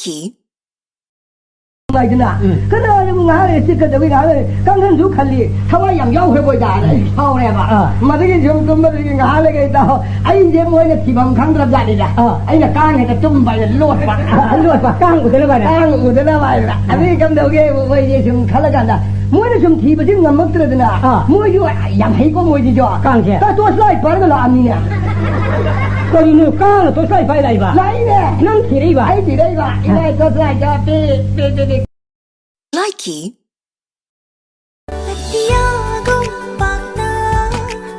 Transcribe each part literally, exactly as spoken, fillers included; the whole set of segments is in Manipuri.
ꯂꯥꯏꯈꯤ꯫ ꯍꯥꯏꯗꯅ, ꯎꯝ꯫ ꯀꯅꯥꯅꯕꯨ ꯉꯥꯏꯍꯥꯛ ꯂꯩꯔ ꯆꯤꯛꯀꯗꯕꯒꯤ ꯉꯥꯏꯍꯥꯛ ꯂꯩꯔ ꯀꯥꯡꯈꯟꯁꯨ ꯈꯜꯂꯤ, ꯊꯋꯥꯏ ꯌꯥꯝ ꯌꯥꯎꯈ꯭ꯔꯕ ꯑꯣꯏꯇꯥꯔꯦ ꯑꯩ ꯁꯥꯎꯔꯦꯕ꯫ ꯑꯥ꯫ ꯃꯗꯨꯒꯤ ꯁꯨꯝ ꯇꯨꯝꯕꯗꯨꯒꯤ ꯉꯥꯏꯍꯥꯛ ꯂꯩꯔꯒ ꯏꯇꯥꯎ ꯑꯩꯁꯦ ꯃꯣꯏꯅ ꯊꯤꯐꯝ ꯈꯪꯗ꯭ꯔꯕ ꯖꯥꯠꯅꯤꯗ꯫ ꯑꯥ꯫ ꯑꯩꯅ ꯀꯥꯡ ꯍꯦꯛꯇ ꯇꯨꯝꯕ ꯍꯥꯏꯅ ꯂꯣꯠꯄ꯫ ꯂꯣꯠꯄ, ꯀꯥꯡ ꯎꯗꯅꯕ ꯍꯥꯏꯅ꯫ ꯀꯥꯡ ꯎꯗꯅꯕ ꯍꯥꯏꯅ꯫ ꯑꯥ꯫ ꯑꯗꯨꯒꯤ ꯀꯝꯗꯧꯒꯦ ꯃꯣꯏꯁꯦ ꯁꯨꯝ ꯈꯜꯂꯀꯥꯟꯗ ꯃꯣꯏꯅ ꯁꯨꯝ ꯊꯤꯕꯁꯤ ꯉꯝꯃꯛꯇ꯭ꯔꯗꯅ ꯑꯥ꯫ ꯃꯣꯏꯁꯨ ꯌꯥꯝ ꯍꯩꯀꯣ ꯃꯣꯏꯁꯤꯁꯨ꯫ ꯀꯥꯡꯁꯦ? ꯇꯣꯔꯆ ꯂꯥꯏꯠ ꯄꯥꯏꯔꯒ ꯂꯥꯛꯑꯃꯤꯅꯦ꯫ ꯀꯔꯤꯅꯣ ꯀꯥꯡꯅ ꯇꯣꯔꯆ ꯂꯥꯏꯠ ꯄꯥꯏ ꯂꯥꯛꯏꯕ? ꯂꯥꯛꯏꯅꯦ꯫ ꯅꯪ ꯊꯤꯔꯛꯏꯕ? ꯑꯩ ꯊꯤꯔꯛꯏꯕ꯫ ꯏꯃꯥ ꯇꯣꯔꯆ ꯂꯥꯏꯠꯇ ꯄꯤ, ꯄꯤ, ꯄꯤ, ꯄꯤ꯫ ꯂꯥꯏꯈꯤ꯫ ꯑꯇꯤꯌꯥꯒꯨꯝ ꯄꯥꯛꯅ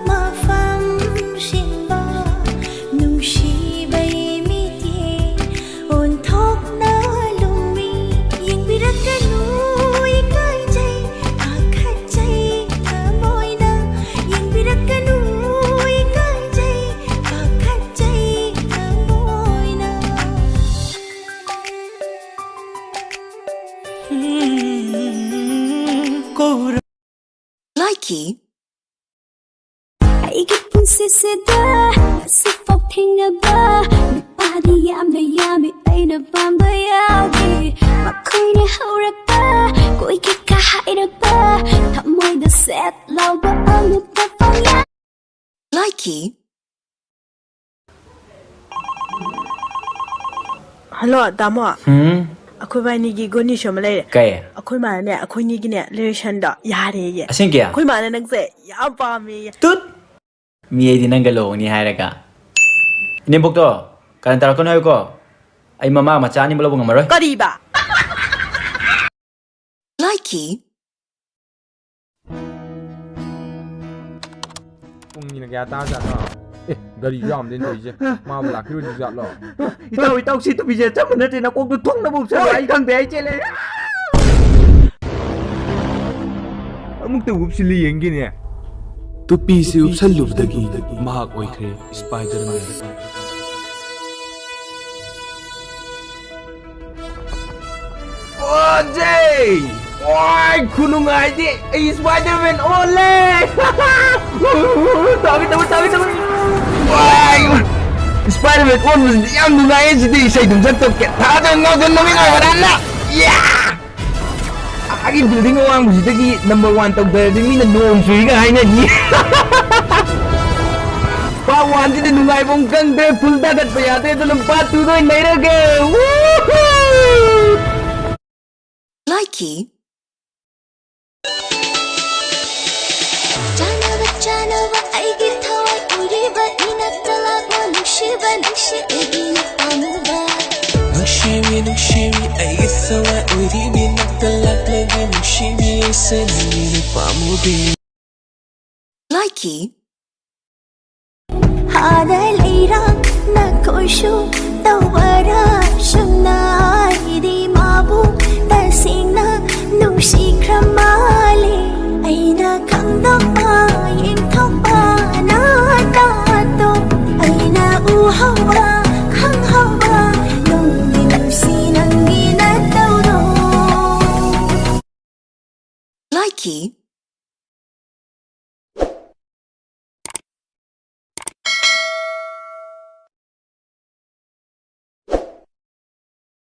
ꯃꯐꯝ ꯁꯤꯟꯕ ꯅꯨꯡꯁꯤꯕꯩ ꯃꯤꯠꯌꯦꯡ ꯑꯣꯟꯊꯣꯛꯅ ꯂꯨꯝꯃꯤ꯫ ꯌꯦꯡꯕꯤꯔꯛꯀꯅꯨ ꯏꯀꯥꯏꯖꯩ ꯄꯥꯈꯠꯆꯩ ꯊꯃꯣꯏꯅ꯫ ꯌꯦꯡꯕꯤꯔꯛꯀꯅꯨ ꯏꯀꯥꯏꯖꯩ ꯄꯥꯈꯠꯆꯩ ꯊꯃꯣꯏꯅ꯫ ꯂꯥꯏꯈꯤ꯫ ꯑꯩꯒꯤ ꯄꯨꯟꯁꯤꯁꯤꯗ ꯉꯁꯤꯐꯥꯎ ꯊꯦꯡꯅꯕ ꯅꯨꯄꯥꯗꯤ ꯌꯥꯝꯅ ꯌꯥꯝꯃꯤ, ꯑꯩꯅ ꯄꯥꯝꯕ ꯌꯥꯎꯗꯦ꯫ ꯃꯈꯣꯏꯅ ꯍꯧꯔꯛꯄ, ꯀꯣꯏꯒꯦ ꯀꯥ ꯍꯥꯏꯔꯛꯄ, ꯊꯃꯣꯏꯗ ꯁꯦꯠ ꯂꯥꯎꯕ ꯑꯃꯠꯇ ꯐꯥꯎ ꯌꯥ- ꯂꯥꯏꯈꯤ꯫ ꯍꯜꯂꯣ, ꯇꯥꯃꯣ꯫ ꯍꯨꯝ? ꯑꯩꯈꯣꯏ ꯕꯥꯏꯅꯤꯒꯤ ꯒꯨꯗ ꯅ꯭ꯌꯨꯁ ꯑꯃ ꯂꯩꯔꯦ꯫ ꯀꯩ? ꯑꯩꯈꯣꯏ ꯃꯥꯅꯅꯦ, ꯑꯩꯈꯣꯏꯅꯤꯒꯤꯅꯦ, ꯔꯤꯂꯦꯁꯟꯗꯣ ꯌꯥꯔꯦꯌꯦ꯫ ꯑꯁꯦꯡꯀꯤ? ꯑꯩꯈꯣꯏ ꯃꯥꯅ ꯅꯪꯁꯦ ꯌꯥꯝ ꯄꯥꯝꯃꯦꯌꯦ꯫ ꯇꯨꯠ! ꯃꯤ ꯑꯩꯗꯤ ꯅꯪꯒ ꯂꯨꯍꯣꯡꯅꯤ ꯍꯥꯏꯔꯒ꯫ ꯏꯅꯦꯝꯕꯣꯛꯇꯣ, ꯀꯔꯟ ꯇꯥꯔꯛꯀꯅꯨ ꯍꯥꯏꯌꯨꯀꯣ꯫ ꯑꯩ ꯃꯃꯥ ꯃꯆꯥ ꯑꯅꯤꯃꯛ ꯂꯧꯕ ꯉꯝꯃꯔꯣꯏ꯫ ꯀꯔꯤꯕ? ꯂꯥꯏꯈꯤ꯫ ꯄꯨꯡꯁꯤꯅ ꯀꯌꯥ ꯇꯥꯖꯥꯠꯅꯣ? ꯑꯦ, ꯒꯥꯔꯤ ꯌꯥꯝꯗꯦꯅ ꯇꯧꯔꯤꯁꯦ꯫ ꯃꯥꯕꯨ ꯂꯥꯛꯈꯤꯔꯣꯏꯗꯣꯏ ꯖꯥꯠꯂꯣ? ꯏꯇꯥꯎ, ꯏꯇꯥꯎ, ꯁꯤ ꯇꯨꯄꯤꯁꯦ ꯑꯆꯝꯕ ꯅꯠꯇꯦ, ꯅꯀꯣꯛꯇꯨ ꯊꯨꯡꯅꯕ ꯎꯞꯁꯜꯂꯣ, ꯑꯩ ꯈꯪꯗꯦ, ꯑꯩ ꯆꯦꯜꯂꯦ꯫ ꯑꯃꯨꯛꯇ ꯎꯞꯁꯤꯜꯂꯤ ꯌꯦꯡꯒꯦꯅꯦ꯫ ꯇꯨꯄꯤꯁꯤ ꯎꯞꯁꯜꯂꯨꯕꯗꯒꯤ ꯃꯍꯥꯛ ꯑꯣꯏꯈ꯭ꯔꯦ ꯁ꯭ꯄꯥꯏꯗꯔꯃꯦꯟ꯫ ꯑꯣꯖꯦ! ꯑꯣꯏ, ꯈꯨꯅꯨꯡꯉꯥꯏꯗꯤ! ꯑꯩ ꯁ꯭ꯄꯥꯏꯗꯔꯃꯦꯟ ꯑꯣꯜꯂꯦ! ꯇꯧꯒꯦ, ꯇꯧꯒꯦ, ꯇꯧꯒꯦ, ꯇꯧꯒꯦ! ꯑꯣꯏ! ꯁ꯭ꯄꯥꯏꯗꯔꯃꯦꯟ ꯑꯣꯟꯕꯁꯤꯗꯤ ꯌꯥꯝ ꯅꯨꯡꯉꯥꯏꯌꯦ꯫ ꯁꯤꯗꯤ ꯏꯁꯩ ꯑꯗꯨꯝ ꯁꯛꯇꯣꯛꯀꯦ꯫ ꯊꯥꯖ ꯉꯥꯎꯗ ꯅꯨꯃꯤꯠ ꯑꯣꯏꯕꯅ꯫ ꯌꯥ! ꯑꯥꯒꯤ ꯕꯤꯜꯗꯤꯡ ꯑꯋꯥꯡꯕꯁꯤꯗꯒꯤ ꯅꯝꯕꯔ ꯋꯥꯟ ꯇꯧꯗꯔꯗꯤ ꯃꯤꯅ ꯅꯣꯡ ꯆꯨꯏꯒ ꯍꯥꯏꯅꯅꯤ꯫ ꯄꯥꯔꯠ ꯋꯥꯟꯁꯤꯗꯤ ꯅꯨꯡꯉꯥꯏꯕ ꯑꯃ ꯈꯪꯗ꯭ꯔꯦ꯫ ꯐꯨꯜ ꯊꯥꯒꯠꯄ ꯌꯥꯗ꯭ꯔꯦ꯫ ꯑꯗꯨꯅ ꯄꯥꯔꯠ ꯇꯨꯗ ꯑꯣꯏꯅ ꯂꯩꯔꯒꯦ꯫ ꯋꯨꯍꯨ! ꯂꯥꯏꯀꯤ꯫ ꯆꯥꯅꯕ ꯆꯥꯅꯕ ꯑꯩꯒꯤ ꯊꯋꯥꯏ ꯎꯔꯤꯕ ꯏꯅꯥꯛꯇ ꯂꯥꯛꯂꯣ ꯅꯨꯡꯁꯤꯕ ꯅꯨꯡꯁꯤ ꯑꯩꯒꯤ ꯅꯨꯄꯥ ꯑꯃꯨꯕ꯫ ꯅꯨꯡꯁꯤꯕꯤ ꯅꯨꯡꯁꯤꯕꯤ ꯑꯩꯒꯤ ꯊꯋꯥꯏ ꯎꯔꯤꯕꯤ ꯏꯅꯥꯛꯇ ꯂꯥꯛꯂꯒꯦ ꯅꯨꯡꯁꯤꯕꯤ ꯑꯩꯁꯦ ꯅꯪꯒꯤ ꯅꯨꯄꯥ ꯑꯃꯨꯕꯤ꯫ ꯂꯥꯏꯀꯤ꯫ ꯍꯥꯟꯅ ꯂꯩꯔꯝ ꯅꯈꯣꯏꯁꯨ ꯇꯧꯕꯔꯥ ꯁꯨꯝꯅ ꯑꯩꯗꯤ ꯃꯥꯕꯨ ꯇꯁꯦꯡꯅ ꯅꯨꯡꯁꯤꯈ꯭ꯔ ꯃꯥꯜꯂꯦ꯫ ꯑꯩꯅ ꯈꯪꯗꯣꯛꯄ ꯌꯦꯡꯊꯣꯛꯄ ꯅꯠꯇꯣ ꯑꯩꯅ ꯎꯍꯧꯕ ꯈꯪꯍꯧꯕ ꯅꯨꯡꯒꯤ ꯅꯨꯡꯁꯤ ꯅꯪꯒꯤ ꯅꯠꯇꯧꯔꯣ꯫ ꯂꯥꯏꯀꯤ꯫